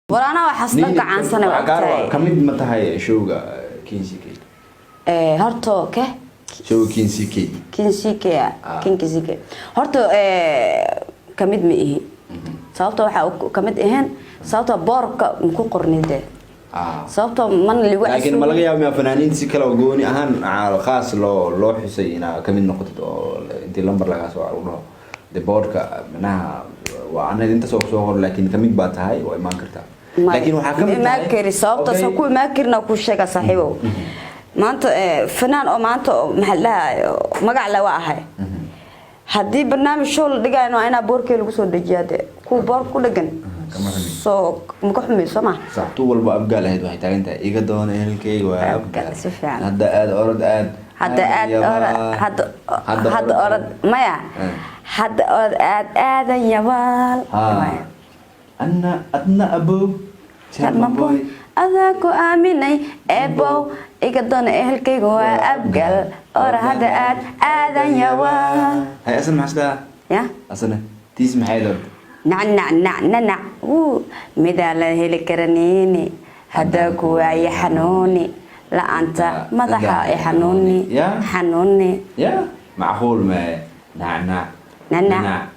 War anaa waxaas dhan gacansana waa ogtahay. Kamid ma tahay showga King CK? Horta ke? Showga King CK. King CK. Ah. King CK horta kamid ma ihi. Sababta waxaa kamid ahayn, sababta boorka maku qornay dee. Sababta man ligu Laakiin ma laga yaaba miyaa fanaaniinta si kale oo gooni ahaan khaas loo xusay inaa kamid noqotid, oo intii lambar lagaa soo lagu dhaho de boardka, micnaha waa anayd intaas oo kusoo qor, laakiin kamid baa tahay, waa imaan kartaa? Laakiin waxaa kamid imaan tahay kari. Sababta soo ku imaan karina ku sheega, saaxiibow. Maanta fanaan oo maanta oo maxaa la dhahaa, magac le waa ahay. Haddii barnaamij show la dhigayo, waa inaa boorkee lagu soo dejiyaa dee, kuwa boor ku dhegan. Kama xumi. Soo maka xumi, soo ma? Sax, tu walba Abgaal ahayd waxay taagan tahay "Iga doona, ehelkayga waa Abgaal." Si fiican. Hadda aad orod aad. Hadda aad orod, hadda hadda orod maya. Hadda orod aad Aadan Yabaal. Anna adna abow. Sharma Boy adaa ku aaminay, eebow iga doona, ehelkayga waa Abgal, ora hadda aad Aadan Yabaal. Hay, asan maxaa sidaa? Ya. Asana tiis maxay doonta? Nac nac nac nanac wuu midaa la heli karaniini, haddaa ku waaye xanuuni la-aanta madaxa i xanuuni. Ya. Xanuuni. Ya macquul mae nacnac. Nanac.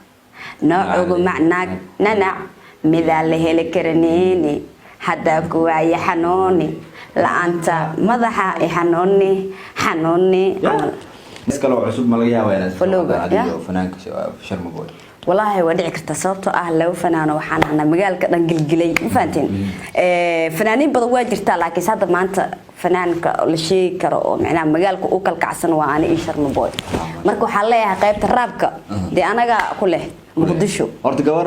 Noocugu macnaag nanac midaa la heli karaniini, haddaa ku waaye xanuuni la-aanta madaxa i xanuuni xanuuni. Ya, mis kale oo cusub ma laga yaabaa inaad Follow-ga, adiga ya? Fanaanka Sharma Boy. Walaahi waa dhici kartaa, sababtoo ah laba fanaano waxaan ahnaa magaalka dhan gilgilay, ma fahanteen? Fanaaniin badan waa jirtaa, laakiin hadda maanta fanaanka la sheegi karo oo micnaha magaalka u kalkacsan waa ani iyo Sharma Boy. Marka waxaan leeyahay qaybta rapka dee anaga ku leh Muqdisho. Horta gabar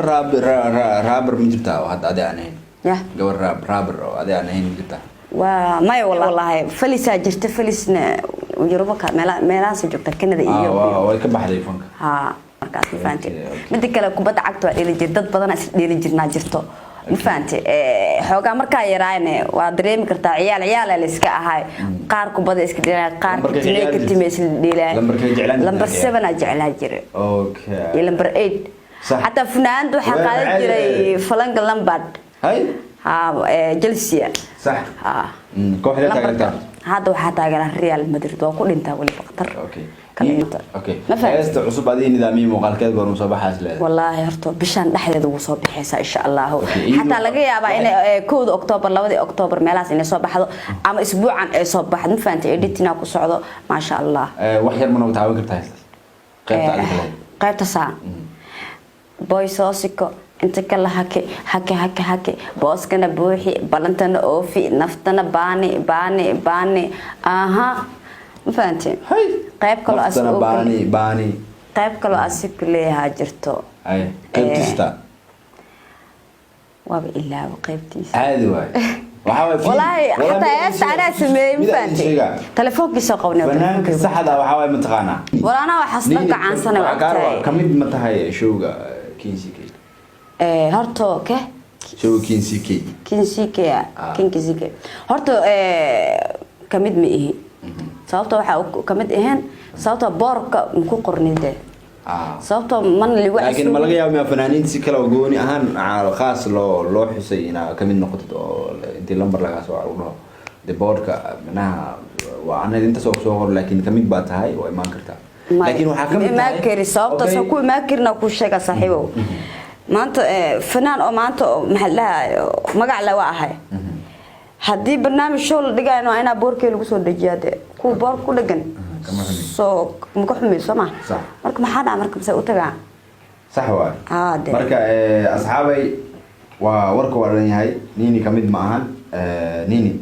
rapper ma jirtaa oo hadda adi aan ahayn? Ya. Gabar rapper oo adi aan ahayn ma jirtaa? Waa maya wallaahi, Falisaa jirta. Falisna Yuruba meelahaas joogta, Canada iyo Way ka baxday fanka. Ha, markaas ma fahante? Okay. Mida kale, kubadda cagta waa dheeli jir, dad badan isla dheeli jirnaa jirto, ma fahante? Xoogaa markaa yaraayne waa dareemi kartaa, ciyaal ciyaal la iska ahay, qaar kubadda iska dheelay, qaar Lambarkay katime jeclaan katime isla dheelay. Lambarkay jeclaan jirtay? Lambar 7 aa jeclaa jiray iyo lambar 8. Xataa funaanad waxaa Waa qaadan caadi. jiray Frank Lampard. Hay. Ha, Chelsea. Ha. Kooxda Lambarka taageertaa? Hadda waxaa taageeraa Real Madrid, waa ku dhintaa weliba khatar. Kala inta. Ma fahamtay? Heesta cusub adii nidaamiyey, muuqaalkeed goorma soo baxaas leedahay? Wallaahi horta bishaan dhexdeeda wuu soo bixaysaa, insha Allahu. Okay, iyadu- Xataa laga yaabaa inay 1da Oktoobar, 2dii Oktoobar meelahaas inay soo baxdo ama isbuucan ay soo baxdo, ma fahantay? Editing ku socdo, maasha Allah. Wax yar ma nooga taaban kartaa heestaas qaybta adiga leedahay? Qaybta saa boy soosiko inta kala hake hake hake hake, booskana buuxi, ballantana oofi, naftana baani baani baani, aha, ma fahantay? Hay. Qayb kaloo Naftana baani baani. Qayb kaloo asigu leeyahaa jirto. Hay, qaybtista. Waaba ilaaba qaybtiisa. Caadi waay, waxaa waay Walaahi xataa heesta anaa sameeyey, ma mid aan fahantay? sheegaa. Telefoonkiisa qabnay. Fanaanka saxda waxaa waay, mataqaanaa? War anaa waxaas dhan gacansana waa Waxaa kaa rabaa, ogtahay. Kamid ma tahay showga King CK? Horta ke? Showga King CK. King CK. Ah. King CK horta kamid ma ihi. Sababta waxaa kamid ahayn, sababta boorka maku qornay dee. Sababta man ligu Laakiin ma laga yaaba miyaa fanaaniinta si kale oo gooni ahaan khaas loo xusay inaa kamid noqotid, oo intii lambar lagaa soo lagu dhaho de boardka, micnaha waa anayd intaas oo kusoo qor, laakiin kamid baa tahay, waa imaan kartaa? Laakiin waxaa kamid imaan tahay kari. Sababta soo ku imaan karina ku sheega, saaxiibow. Maanta fanaan oo maanta oo maxaa la dhahaa, magac le waa ahay. Haddii barnaamij show la dhigayo, waa inaa boorkee lagu soo dejiyaa dee, kuwa boor ku dhegan. Kama xumi. Soo maka xumi, soo ma? Sax. Marka maxaa dhaca marka mase u tagaa? Sax waay. Aa, dee. Marka asxaabay, waa warka waa dhan yahay. Nini kamid ma ahan. Nini.